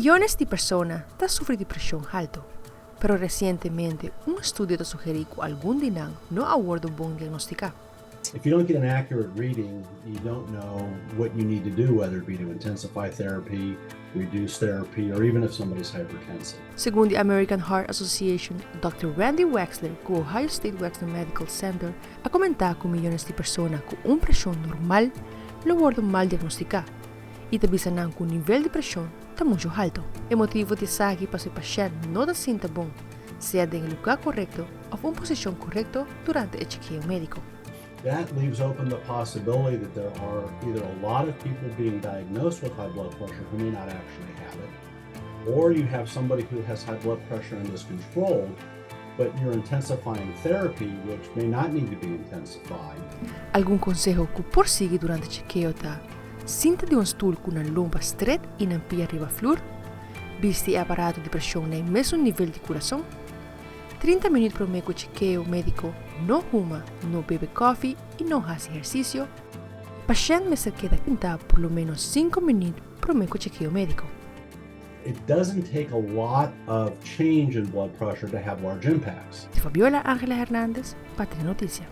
Miyones di persona ta sufri di presion halto, pero recientemente un estudio ta sugeri cu algun di nan no a wordo bon diagnostica. If you don't get an accurate reading, you don't know what you need to do, whether it be to intensify therapy, reduce therapy, or even if somebody's hypertensive. Segun the American Heart Association, Dr. Randy Wexler, cu Ohio State Wexner Medical Center, a comenta cu miyones di persona cu un presion normal lo wordo mal diagnostica y ta bisa nan cu nivel di presion ta mucho halto. E motivo di esaki paso e pashent no ta sinta bon, sea den e lugar corecto of un posicion corecto durante e chekeo medico. That leaves open the possibility that there are either a lot of people being diagnosed with high blood pressure who may not actually have it, or you have somebody who has high blood pressure and is controlled, but you're intensifying therapy, which may not need to be intensified. Algun conseho cu por sigui durante chekeo ta: sinta den un stul cu nan lomba stret y nan pia riba flur, bisti e aparato di presion na e mesun nivel di curason, 30 minuut prome cu chekeo medico no huma, no bebe koffie y no haci ehercicio. Pashent mester keda sinta por lo menos 5 minuut prome cu chekeo medico. It doesn't take a lot of change in blood pressure to have large impacts. Fabiola Angela Hernandez, pa Tele Noticia.